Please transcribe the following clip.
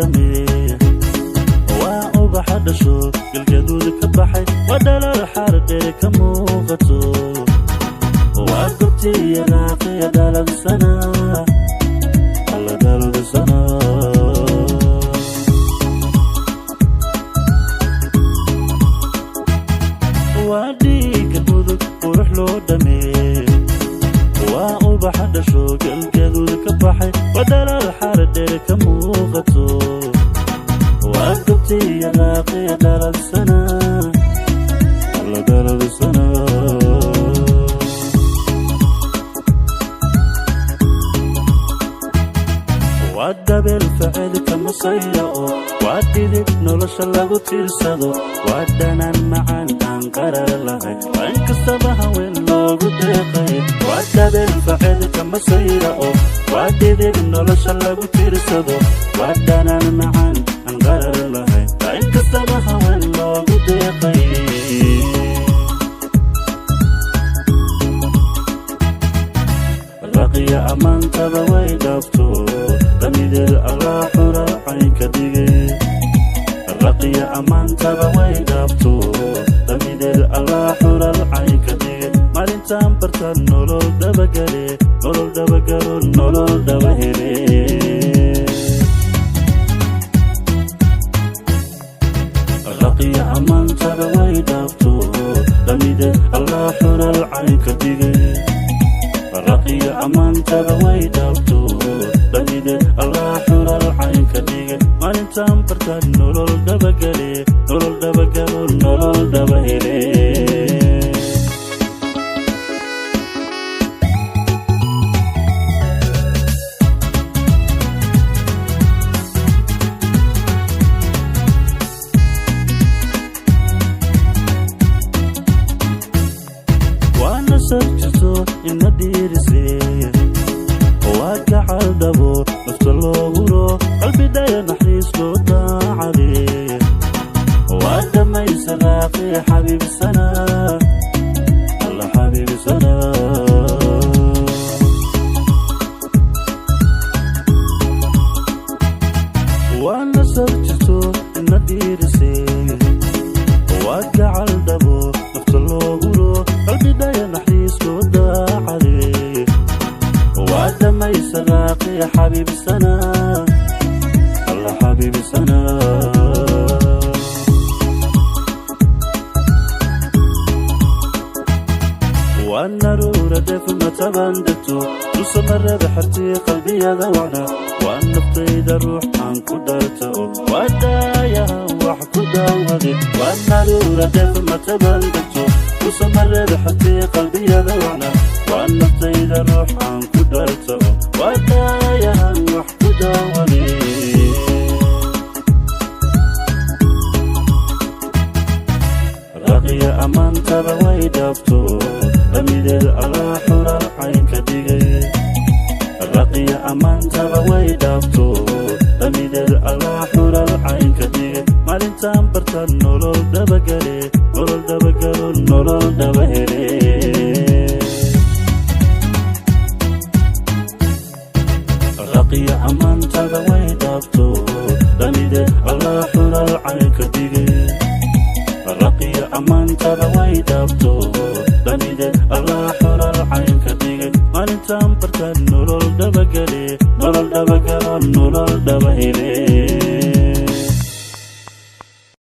Dhameeye waa ubaxa dhasho galgaduud ka baxay, waa dhalaal xaardheere ka muuqato, waa gobtiya raaqiya dhaladsana alla dhaladsana. Waa dhiigga Mudug qurux loo dhameeye, waa ubaxa dhasho galgaduud ka baxay, waa dhalaal xaardheere ka muuqato, waa gobtiya raaqiya dhaladsana alla dhaladsana. Waa dabeel ficilka masayra oo waa dhidib nolosha lagu tiirsado, waa dhanaan macaan aan qarar lahayn, waa in kastaba haween loogu deeqay. Waa dabeel ficilka masayra oo waa dhidib nolosha lagu tiirsado, waa dhanaan macaan aan qarar lahayn, waa in kastaba haween loogu deeqay. Raqiya ammaantaba way dhaafto, damideed Allah xura caynka dhigay. Raqiya ammaantaba way dhaafto, damideed Allah xural caynka dhigay. Maalintaan bartaan nolol dhabagale, nolol dhabagalo, nolol dhaba hele. Raqiya ammaantaba way dhaafto, damideed Allah xural caynka dhigay. Raqiya ammaantaba way dhaafto, damideed Allah xural caynka dhigay. Maalintaan bartaan nolol dhabagale, nolol dhabagalo, nolol dhaba hele. Waa nasab jirto ina dhiirise, waa gacal dhabo nafta loo huro, qalbidaya naxariis loo daacade, waa dhammaysa raaqiya xabiibsana alla xabiibsana. Waa nasab jirto ina dhiirise, waa gacal dhabo nafta loo huro, qalbidaya naxariis loo daacade, waa dhammaysa raaqiya xabiibsana alla xabiibsana. Waa naruura dheef mataban degto dusamarada xertii qalbiyada wacna, waa naftayda ruux aan ku dharta oo waa daayahan wax ku daawade. Waa naruura dheef mataban degto dusamarada xertii qalbiyada wacna, waa naftayda ruux aan ku dharta oo waa daayahan wax ku daawade. Raqiya ammaantaba way dhaafto, damideed Allah xural caynka dhigay. Raqiya ammaantaba way dhaafto, damideed Allah xural caynka dhigay. Maalintaan bartaan nolol dhabagale, nolol dhabagalo, nolol dhaba hele. Raqiya ammaantaba way dhaafto, damideed Allah xural caynka dhigay. Raqiya ammaantaba way dhaafto, damideed Allah xural caynka dhigay. Maalintaan bartaan nolol dhabagale, nolol dhabagalo, nolol dhaba hele.